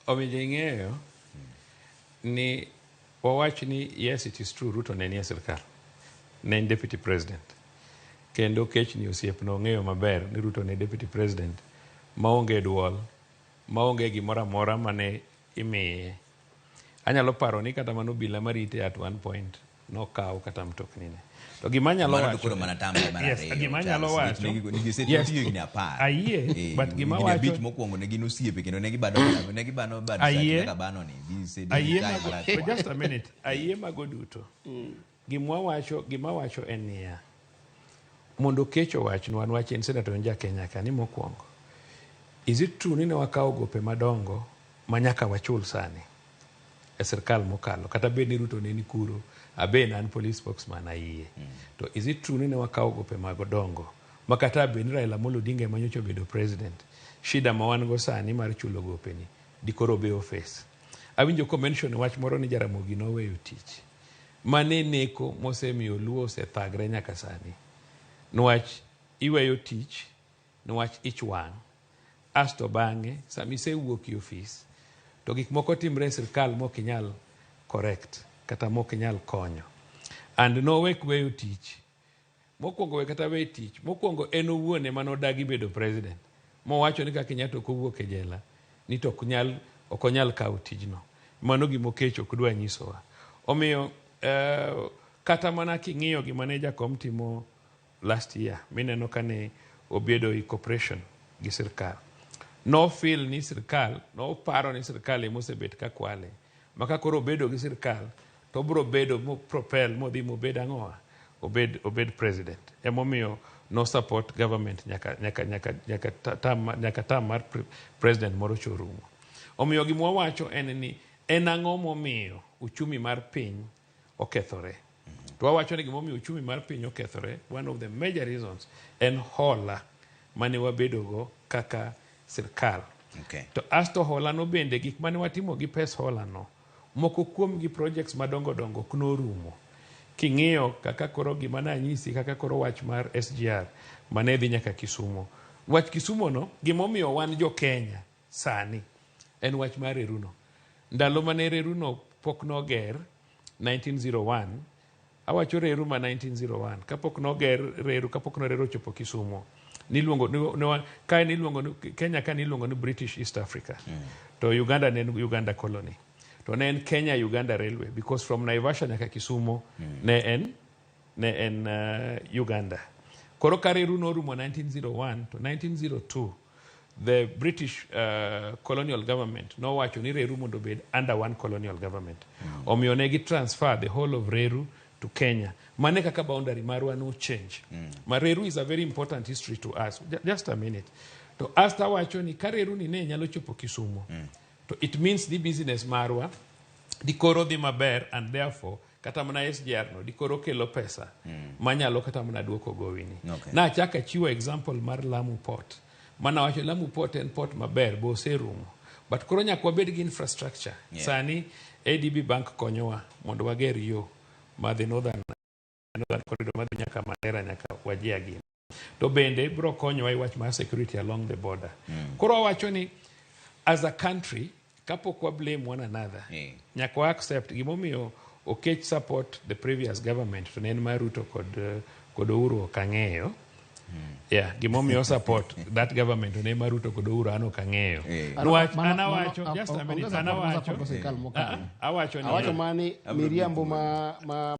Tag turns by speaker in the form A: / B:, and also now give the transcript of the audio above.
A: Omiyo ing'eyo ni wawach ni yes, it is true, Ruto ne nie sirkal, ne en deputy president, kendo kechni osiepno ong'eyo maber ni Ruto ne deputy president maonge duol, maonge gimoro amora mane imiye. Anyalo paro ni kata mana obila marite at one point nokaw kata mtoknine. To gima anyalo
B: Mano to
A: wacho
B: koro mana tamre mar
A: Yes,
B: ariyo,
A: gima anyalo
B: Charles,
A: wacho
B: nikech gisetiyo higni 10.
A: Ayie, but gima
B: higni
A: wacho
B: 5 mokwongo ne gin osiepe kendo ne gibado ne gibano bad
A: Ayie.
B: kaka bano ni
A: Ayie
B: gisebedo
A: mago,
B: marach.
A: but just a minute, ayie mago duto. Gima wacho, gima wacho en niya, mondo kech owachnwa, nwach en senator en ja Kenya ka ni mokwongo. Is it true ni ne wakawo gope madongo ma nyaka wachul sani e sirkal mokalo, kata bed ni Ruto ne ni kuro, abe ne an police spokesman, ayie. To is it true ni ne wakawo gope madongo ma kata bed ni Raila Amolo Odinga ema nyocha obedo president, shida ma wan go sani mar chulo gope ni dikoro be ofes? Awinjo ko mention wach moro ni Jaramogi noweyo tich. Mane neko mosemiyo Luo osethagre nyaka sani. Niwach iweyo tich, niwach ich wang'. Asto bang'e, sama isewuok e ofis, to gik moko timre e sirkal mok inyal correct, kata mok inyal konyo. And nowek weyo tich. Mokwongo we kata we tich. Mokwongo en owuon ema nodagi bedo president. Mowacho ni ka Kenyatta ok owuok e jela, ni to ok onyal kawo tijno. Mano gima Okech ok dwa nyisowa. Omiyo, kata mana king'iyo gima ne jakom timo last year, mineno ka ne obedo e cooperation gi sirkal. No feel ni sirkal, noparo ni sirkal ema osebet ka kwale. Ma ka koro obedo gi sirkal, to obiro bedo mo propel modhi mobed ang'owa? Obed president. Emomiyo no support government nyaka term mar president moro chorumo. Omiyo gima wawacho en ni en ang'o momiyo uchumi mar piny okethore? To wawacho ni gimomiyo uchumi mar piny okethore, one of the major reasons en hola mane wabedogo kaka sirkal. To asto hola no bende gik mane watimo gi pes hola no, moko kuom gi projects madongo dongo ok norumo. King'iyo kaka koro gima nanyisi, kaka koro wach mar SGR mane dhi nyaka Kisumo. Wach Kisumo no, gimomiyo wan jo Kenya sani en wach mar reru no. Ndalo mane reru no pok noger 1901, awacho reru ma 1901, kapok noger reru, kapok no reru ochopo Kisumo, niluongo, ni, ni, kae niluongo ni, Kenya ka niluongo ni British East Africa. To Uganda ne en Uganda colony. To ne en Kenya Uganda Railway, because from Naivasha nyaka Kisumo ne en Uganda. Koro ka reru norumo 1901 to 1902, the British colonial government nowacho ni reru mondo obed under one colonial government. Omiyo ne gi transfer the whole of reru to Kenya. Mane kaka boundary marwa no change. Ma reru is a very important history to us. Just a minute. To asta wacho ni ka reru ni ne nyalo chopo Kisumo, to it means the business marwa dikoro dhi maber, and therefore kata mana SGR no dikoro kelo pesa manyalo kata mana duoko gowi ni. Nachako achiwo example mar Lamu Port. Mana wacho Lamu Port en port maber bo oserumo. But koro nyaka wabed gi infrastructure. Sani ADB Bank konyowa mondo wager yo madhi Northern Corridor madhi nyaka Mandera nyaka Wajir gini. To bende biro konyowa e wach mar security along the border. Koro wawacho ni as a country, kapok wa blame one another, nyaka wa accept gimomiyo Okech support the previous government to ne en mar Ruto kod Uhuru ok ang'eyo. Yeah, gimomiyo support that government to ne mar Ruto kod Uhuru an ok ang'eyo. Niwach an awacho, just a minute, an awacho,
C: sirkal mokalo.
A: Awacho ni
C: Awacho mani miriambo ma